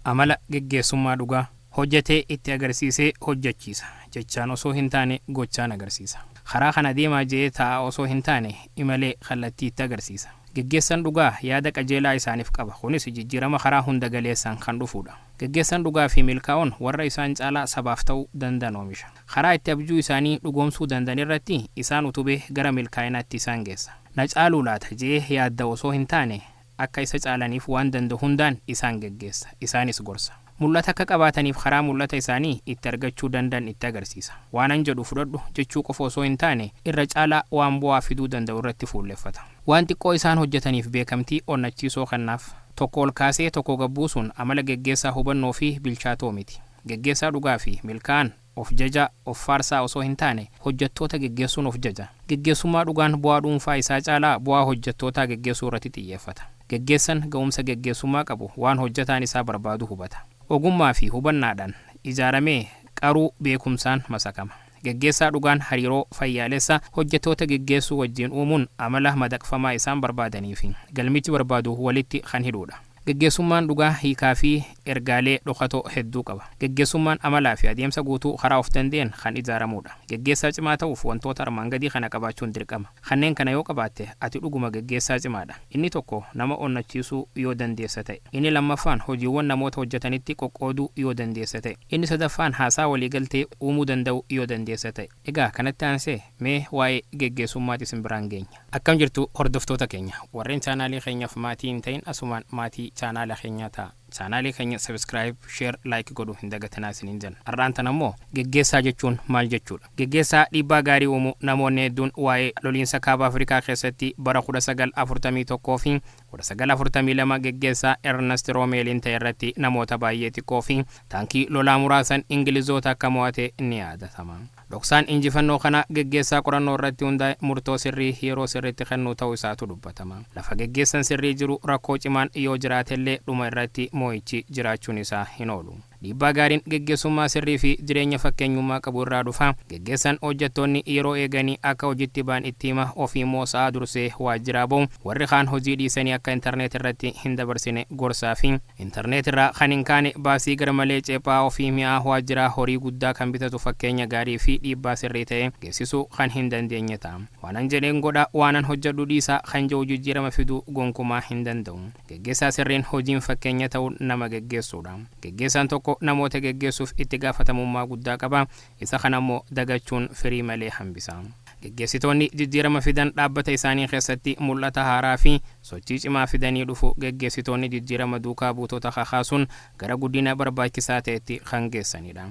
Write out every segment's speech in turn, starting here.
Amala geggeessummaa dhugaa hojjetee itti agarsiisee hojjechiisa. Jechaan osoo hin taane gochaan agarsiisa. Karaa kana deemaa je'ee taa'aa osoo hin taane imalee kallattii itti agarsiisa. Geggeessan dhugaa yaada qajeelaa isaaniif qaba. Kunis jijjiirama karaa hunda galeessaan kan dhufuudha. Geggeessan dhugaa fi milkaa'oon warra isaan caalaa sabaaf ta'uu danda'an oomisha. Karaa itti abjuu isaanii dhugoomsuu danda'an irratti isaan utubee gara milkaa'inaatti isaan geessa. Na caaluu laata je'ee yaadda osoo hin taane akka isa caalaniif waan danda'u hundaan isaan geggeessa. Isaanis gorsa. Mul'ata akka qabaataniif karaa mul'ata isaanii itti argachuu danda'an itti agarsiisa. Waanan jedhu fudhadhu jechuu qofa osoo hin taane irra caalaa waan bu'aa fiduu danda'u irratti fuulleffata. Waan xiqqoo isaan hojjetaniif beekamtii onnachiisoo kennaaf. Tokko ol kaasee tokko gabbuusuun amala geggeessaa hubannoo fi bilchaatoo miti. Geggeessaa dhugaa fi milkaa'an of jaja of faarsaa osoo hin taane hojjettoota geggeessuun of jaja. Geggeessummaa dhugaan bu'aa dhuunfaa isaa caalaa bu'aa hojjettootaa geggeessuu irratti xiyyeeffata. Geggeessan ga'umsa geggeessummaa qabu waan hojjetaan isaa barbaadu hubata. Ogummaa fi hubannaadhaan ijaaramee qaruu beekumsaan masakama. Geggeessaa dhugaan hariiroo fayyaalessa hojjettoota geggeessuu wajjin uumuun amala madaqfamaa isaan barbaadanii fi galmichi barbaadu walitti kan hidhuudha. Geggeessummaan dhugaa hiikaa fi ergaalee dhokatoo hedduu qaba. Geggeessummaan amalaa fi adeemsa guutuu karaa of danda'een kan ijaaramudha. Geggeessaa cimaa ta'uuf wantoota armaan gadii kana qabaachuun dirqama. Kanneen kana yoo qabaatte ati dhuguma geggeessaa cimaadha. Inni tokko nama onnachiisuu yoo dandeessa ta'e. Inni lammaffaan hojiiwwan namoota hojjetanitti qoqqooduu yoo dandeessa ta'e. Inni sadaffaan haasaa waliigaltee uumuu danda'u yoo dandeessa ta'e. Egaa kanatti aansee mee waa'ee geggeessummaati isin biraan geenya. Akkam jirtu hordoftoota keenya warreen chaanaalii keenyaaf maatii hin ta'in asumaan maatii chaanaala keenyaa ta'a. Chaanaalii keenya subscribe, share, like godhuu hin dagatinaa isiniin jenna. Har'aan tan ammoo geggeessaa jechuun maal jechuudha? Geggeessaa dhiibbaa gaarii uumu namoonni hedduun waa'ee loliinsa kaaba Afrikaa keessatti bara 1941 fi 1942 geggeessaa Ernest Roomeeliin ta'e irratti namoota baay'ee xiqqoo fi taankii lolaa muraasan Ingilizoota akka mo'ate ni yaadatama. Dhoksaan injifannoo kana geggeessaa qorannoo irratti hundaa'e murtoo sirrii yeroo sirriitti kennuu ta'uu isaatu dubbatama. Lafa geggeessan sirrii jiru rakkoo cimaan yoo jiraatellee dhuma irratti moo'ichi jiraachuun isaa hin oolu. Dhiibbaa gaariin geggeessummaa sirrii fi jireenya fakkeenyummaa qabu irraa dhufa. Geggeessan hojjettoonni yeroo eeganii akka hojiitti ba'an itti hima ofii immoo sa'a dursee waajjiraa ba'u. Warri kaan hojii dhiisanii akka intarneet irratti hin dabarsine gorsaa fi intarneet irraa kan hin kaane baasii garmalee ceephaa ofii mi'aa waajjiraa horii guddaa kan bitatu fakkeenya gaarii fi dhiibbaa sirrii ta'e geessisuu kan hin dandeenye ta'a. Waanan jedheen godha waanan hojjedhu dhiisaa kan jedhu jijjiirama fiduu gonkumaa hin danda'u. Geggeessaa sirriin hojiin fakkeenya ta'uun nama geggeessuudha. Geggeessaan tokko namoota geggeessuuf itti gaafatamummaa guddaa qaba. Isa kana immoo dagachuun firii malee hambisa. Geggeessitoonni jijjiirama fidan dhaabbata isaanii keessatti mul'ata haaraa fi sochii cimaa fidanii dhufu. Geggeessitoonni jijjiirama duukaa buutota kakaasuun gara guddina barbaachisaa ta'etti kan geessanidha.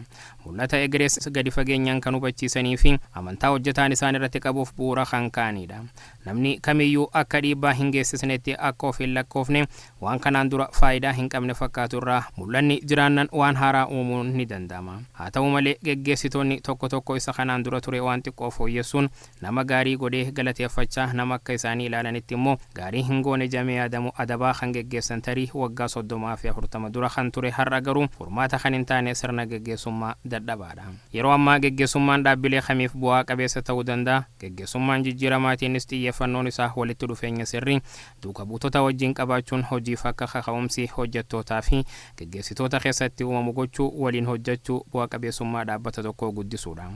Mul'ata egerees gadi fageenyaan kan hubachiisanii fi amantaa hojjetaan isaan irratti qabuuf bu'uura kan ka'anidha. Namni kamiyyuu akka dhiibbaa hin geessisnetti akka of hin lakkoofne waan kanaan dura faayidaa hin qabne fakkaatu irraa mul'anni jiraannan waan haaraa uumuun ni danda'ama. Haa ta'u malee geggeessitoonni tokko tokko isa kanaan dura ture waan xiqqoo fooyyessuun nama gaarii godhee galateeffachaa nama akka isaanii ilaalanitti immoo gaarii hin goone jamee yaadamu adabaa kan geggeessan tarii waggaa 30 fi 40 dura kan ture har'a garuu furmaata kan hin taane sirna geggeessummaa dadhabaadha. Yeroo ammaa geggeessummaan dhaabbilee kamiif bu'aa qabeessa ta'uu danda'a. Geggeessummaan jijjiiramaatiinis xiyyeeffannoon isaa walitti dhufeenya sirrii duuka buutota wajjin qabaachuun hojiif akka kaka'umsi hojjettootaa fi geggeessitoota keessatti uumamu gochuu waliin hojjechuu bu'aa qabeessummaa dhaabbata tokkoo guddisuudha.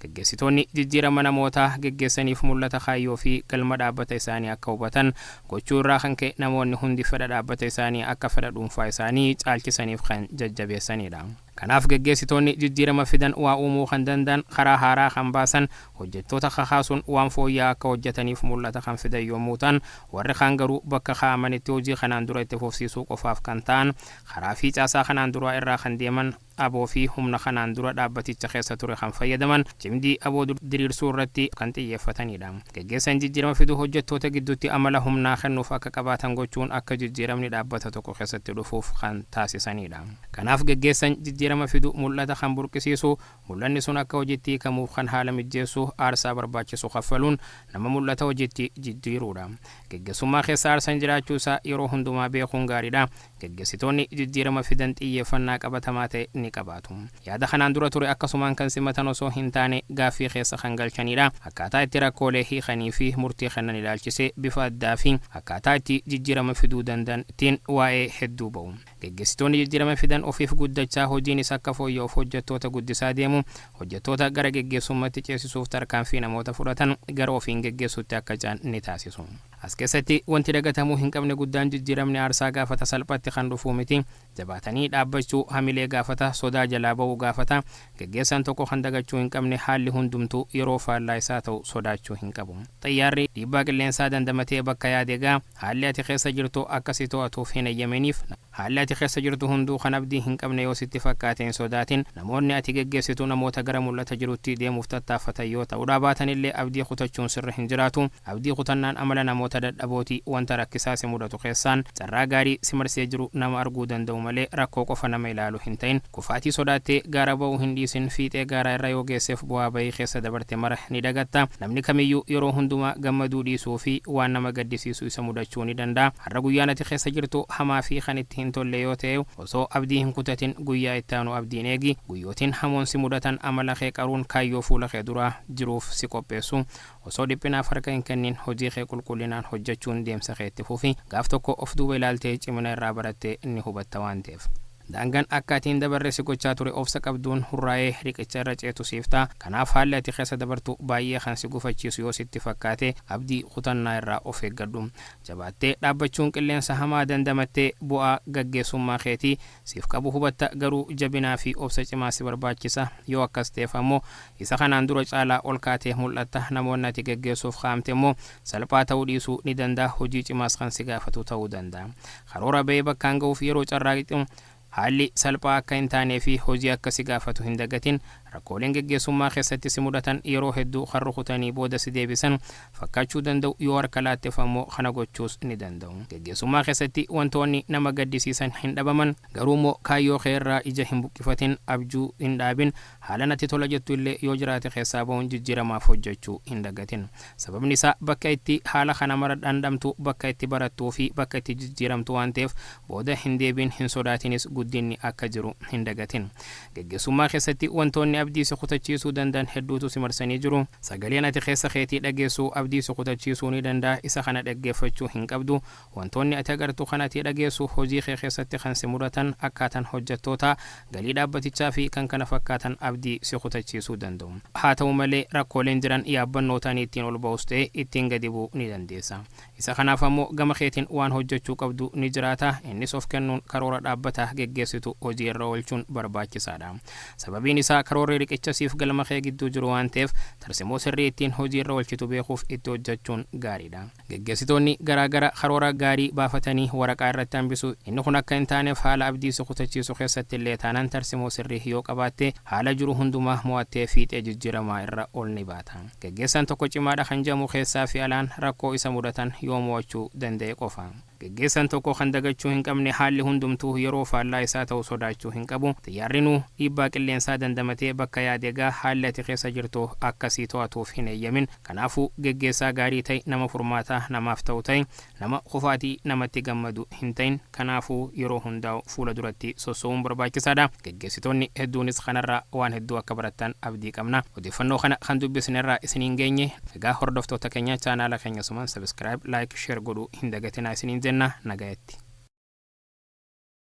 Geggeessitoonni jijjiirama namootaa geggeessaniif mul'ata kaayyoo fi galma dhaabbata isaanii akka hubatan gochuu irraa kan ka'e namoonni hundi fedha dhaabbata isaanii akka fedha dhuunfaa isaanii caalchisaniif kan jajjabeessanidha. Kanaaf geggeessitoonni jijjiirama fidan waa uumuu kan danda'an karaa haaraa kan baasan hojjettoota kakaasuun waan fooyya'aa akka hojjetaniif mul'ata kan fidan yommuu ta'an warri kaan garuu bakka kaa'amanitti hojii kanaan dura itti fufsiisuu qofaaf kan ta'an karaa fi caasaa kanaan duraa irraa kan deeman aboo fi humna kanaan dura dhaabbaticha keessa ture kan fayyadaman cimdii aboo diriirsuu irratti kan xiyyeeffatanidha. Geggeessaan jijjiirama fiduu hojjettoota gidduutti amala humnaa kennuuf akka qabaatan gochuun akka jijjiiramni dhaabbata tokko keessatti dhufuuf kan taasisanidha. Kanaaf geggeessaan jijjiirama fiduu mul'ata kan burqisiisu mul'anni sun akka hojiitti hiikamuuf kan haala mijeessu aarsaa barbaachisu kaffaluun nama mul'ata hojiitti jijjiiruudha. Geggeessummaa keessa aarsaan jiraachuu isaa yeroo hundumaa beekuun gaariidha. Geggeessitoonni jijjiirama fidan xiyyeeffannaa qabatamaa ta'e ni qabaatu. Yaada kanaan dura ture akkasumaan kan simatan osoo hin taane gaaffii keessa kan galchanidha. Akkaataa itti rakkoolee hiikanii fi murtii kennan ilaalchisee bifa addaa fi akkaataa itti jijjiirama fiduu danda'an ittiin waa'ee hedduu ba'u. Geggeessitoonni jijjiirama fidan ofiif guddachaa hojiinis akka fooyya'uuf hojjettoota guddisaa deemu. Hojjettoota gara geggeessummaatti ceesisuuf tarkaanfii namoota fudhatan gara ofiin geggeessuutti akka ce'an ni taasisu. As keessatti wanti dagatamuu hin qabne guddaan jijjiiramni aarsaa gaafata, salphatti kan dhufuu miti. Jabaatanii dhaabbachuu hamilee gaafata, sodaa jalaa ba'uu gaafata. Geggeessaan tokko kan dagachuu hin qabne haalli hundumtuu yeroo faallaa isaa ta'u sodaachuu hin qabu. Xayyaarri dhiibbaa qilleensaa dandamatee bakka yaade ga'a. Haalli ati keessa jirtu akka si to'atuuf hin eeyyaminiif. Haalli ati keessa jirtu hunduu kan abdii hin qabne yoo sitti fakkaate hin sodaatin. Namoonni ati geggeessitu namoota gara mul'ata jirutti deemuuf tattaaffatan yoo ta'uu baatanillee abdii kutachuun sirra hin jiraatu. Abdii kutannaan amala namoota dadhabooti. Wanta rakkisaa si mudatu keessaan carraa gaarii si marsee jiru nama arguu danda'u malee rakkoo qofa nama ilaalu hin ta'in. Kufaatii sodaattee gaara ba'uu hin dhiisin. Fiixee gaaraa irra yoo geesseef bu'aa bahii keessa dabarte mara ni dagatta. Namni kamiyyuu yeroo hundumaa gammaduu dhiisuu fi waan nama gaddisiisu isa mudachuu ni danda'a. Har'a guyyaan ati keessa jirtu hamaa fi kan itti hin tolle yoo ta'e osoo abdii hin kutatin guyyaa itti aanu abdiin eegi. Guyyootiin hamoon si mudatan amala kee qaruun kaayyoo fuula kee duraa jiruuf si qopheessu. Osoo dhiphinaaf harka hin kennin hojii kee qulqullinaan hojjechuun deemsa kee itti fufi. Gaaf tokko of duuba ilaaltee cimina irraa barattee ni hubatta waan ta'eef. Daangaan akka atiin dabarre si gochaa ture obsa qabduun hurraa'ee riqicha irra ceetu siif ta'a. Kanaaf haalli ati keessa dabartu baay'ee kan si gufachiisu yoo sitti fakkaate abdii kutannaa irraa of eeggadhu. Jabaattee dhaabbachuun qilleensa hamaa dandamattee bu'aa gaggeessummaa keetii siif qabu hubatta, garuu jabinaa fi obsa cimaa si barbaachisa. Yoo akkas ta'eef ammoo isa kanaan dura caalaa ol kaatee mul'atta. Namoonni ati gaggeessuuf kaa'amte immoo salphaa ta'uu dhiisuu ni danda'a. Hojii cimaas kan si gaafatu ta'uu danda'a. Karoora ba'ee bakkaan ga'uuf yeroo carraaqxu haalli salphaa akka hin taanee fi hojii akka si gaafatu hin dagatin. Rakkooleen geggeessummaa keessatti si mudatan yeroo hedduu kan rukutanii booda si deebisan fakkaachuu danda'u. Yoo harka laatteef ammoo kana gochuus ni danda'u. Geggeessummaa keessatti wantoonni nama gaddisiisan hin dhabaman, garuu immoo kaayyoo kee irraa ija hin buqqifatin, abjuu hin dhaabin. Haala natti tola jettu illee yoo jiraate keessaa ba'uun jijjiiramaaf hojjechuu hin dagatin. Sababni isaa bakka itti haala kana mara dhandhamtu, bakka itti barattuu fi bakka itti jijjiiramtu waan ta'eef booda hin deebiin, hin sodaatinis, guddinni akka jiru hin dagatin. Geggeessummaa keessatti wantoonni abdii si kutachiisuu danda'an hedduutu si marsanii jiru. Sagaleen ati keessa keetii dhageessu abdii si kutachiisuu ni danda'a. Isa kana dhaggeeffachuu hin qabdu. Wantoonni ati agartu kan ati dhageessu hojii kee keessatti kan si mudatan akkaataan hojjettoota, galii dhaabbatichaa fi kan kana fakkaatan abdii si kutachiisuu danda'u. Haa ta'u malee rakkooleen jiran yaabbannootaan ittiin ol ba'us ta'e ittiin gadi bu'uu ni dandeessa. Isa kanaaf ammoo gama keetiin waan hojjechuu qabdu ni jiraata. Innis of kennuun karoora dhaabbataa geggeessitu hojii irra oolchuun barbaachisaadha. Sababiin isaa karoorri riqicha siif galma kee gidduu jiru waan ta'eef tarsimoo sirrii ittiin hojii irra oolchitu beekuuf itti hojjechuun gaariidha. Geggeessitoonni garaagara karoora gaarii baafatanii waraqaa irratti hambisu. Inni kun akka hin taaneef haala abdii si kutachiisu keessatti illee taanaan tarsimoo sirrii yoo qabaatte haala jiru hundumaa mo'attee fiixee jijjiiramaa irra ol ni baata. Geggeessaan tokko cimaadha kan jedhamu keessaa fi alaan rakkoo isa mudatan yoo mo'achuu danda'e qofa. Geggeessaan tokko kan dagachuu hin qabne haalli hundumtuu yeroo faallaa isaa ta'u sodaachuu hin qabu. Xiyyaarrinuu dhiibbaa qilleensaa dandamatee bakka yaade ga'a. Haalli ati keessa jirtu akkasii to'atuuf hin eeyyamin. Kanaafuu geggeessaa gaarii ta'e, nama furmaataa namaaf ta'u ta'e, nama kufaatii namatti gammadu hin ta'in. Kanaafuu yeroo hundaa'u fuula duratti sossoo'uun barbaachisaadha. Geggeessitoonni hedduunis kanarraa waan hedduu akka barattan abdii qabna. Odeeffannoo kana kan dubbisnerraa isiniin geenye. Egaa hordoftoota keenya, chaanaala keenya sumaan subscribe, like, share godhuu hin dagatinaa isiniin jenna. Nagayatti.